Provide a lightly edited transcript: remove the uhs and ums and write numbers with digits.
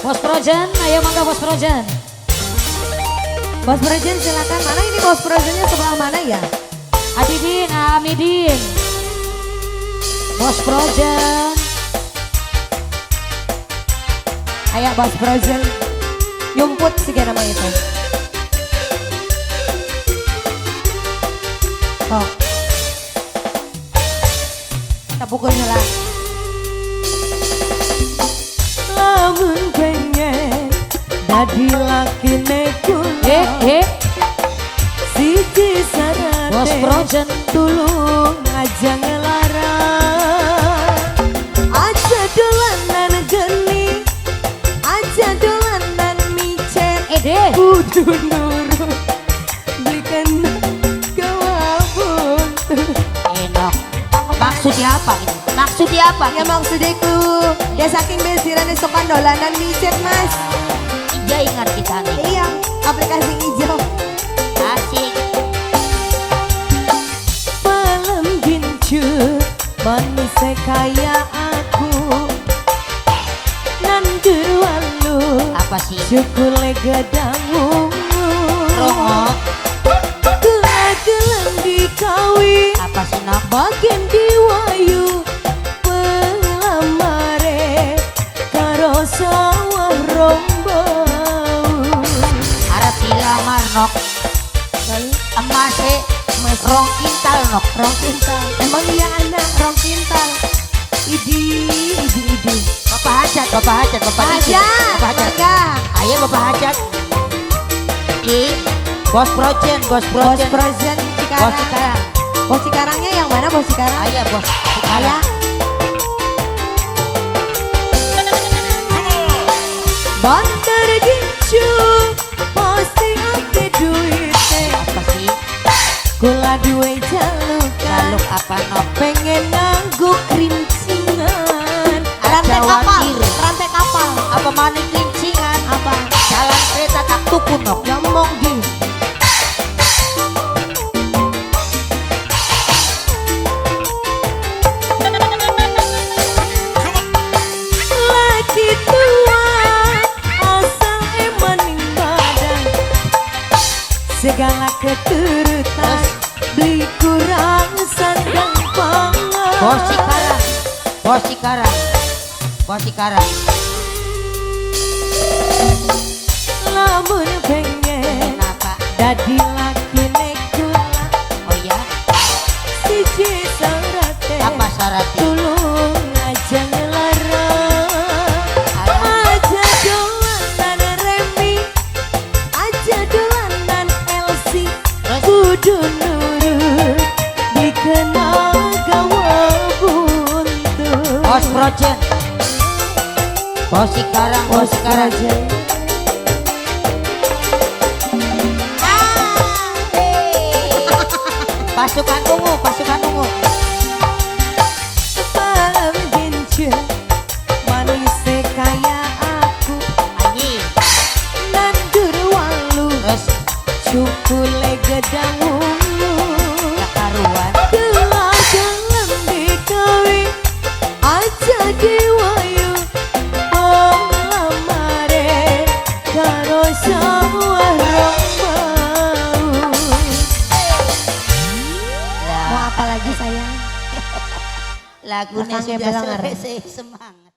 Bos Projen, ayo mangga Bos Projen. Bos Projen silakan. Mana ini Bos Projennya, sebelah mana ya? Adidin, Amidin. Bos Projen. Ayo Bos Projen. Nyumput sih nama itu. Oh. Kita pukulnya lah. Lamun pengen dadi lakine kula, siji syarate, Bos Projen. Tulung aja ngelarang, aja dolanan geni, aja dolanan micet, Ede. Kudu nurut, beli kena kewabun. Enak. Maksudnya apa ini? Maksudnya apa? Ya maksudnya itu ya saking besiran sokan dolanan micet, Mas. Iya, ingat kita nih. Iya, aplikasi hijau. Asik. Malam gincu manusia kaya aku, nandur walu, Apa sih? cukule gedang ungu. Rongo. Gelem dikawin, Apa sih, Nok? Bagian diwayu pelamare karo sawah rombau. Arep dilamar, Nok. Emasnya 2 kintal, Nok. 2 kintal. Emang iya anak 2 kintal. Idi, idi, idi. Bapak Hajat, Bapak Hajat, Bapak Didin. Hajat, Bapak Hajat. Mangga. Ayo Bapak Hajat. I, Bos Projen, Bos Bos Projen. Projen Bos Cikarang. Cikarang. Bos Cikarangnya yang mana Bos Cikarang? Ayo Bos Cikarang. Banter gincu pasti akeh duite. Apa sih? Kula duwe jalukan. Jaluk apa, Nok? Pengen nganggo krincingan. Rantai Aja kapal, wakir. Rantai kapal. Apa maning klincingan? Apa? Jalan kereta tak tuku, Nok. Ya mong di. Laki tua asal eman ning badan, segala keturutan, beli kurang sandang pangan. Bos Cikarang. Bos Cikarang. Bos Cikarang. Lamun pengen Kenapa? Dadi lakine kula, Oh ya, siji syarate, apa syaratnya? Tulung aja ngelarang, aja dolanan remi, aja dolanan LC, Terus? Kudu nurut, dikenal gawa buntu. Bos Projen. Bos Cikarang, Bos Bos Cikarang. Projen. Pasukan ungu, pasukan ungu. Malam gincu manis kaya aku, Anjing. Nandur walu, Terus? Cukule gedang ungu. Ya karuan. Kela gelem dikawin, aja diwayu pelamare karo sawah rombau. Mau apa lagi sayang? Lagunya Belakangnya sudah belangar. selesai, semangat.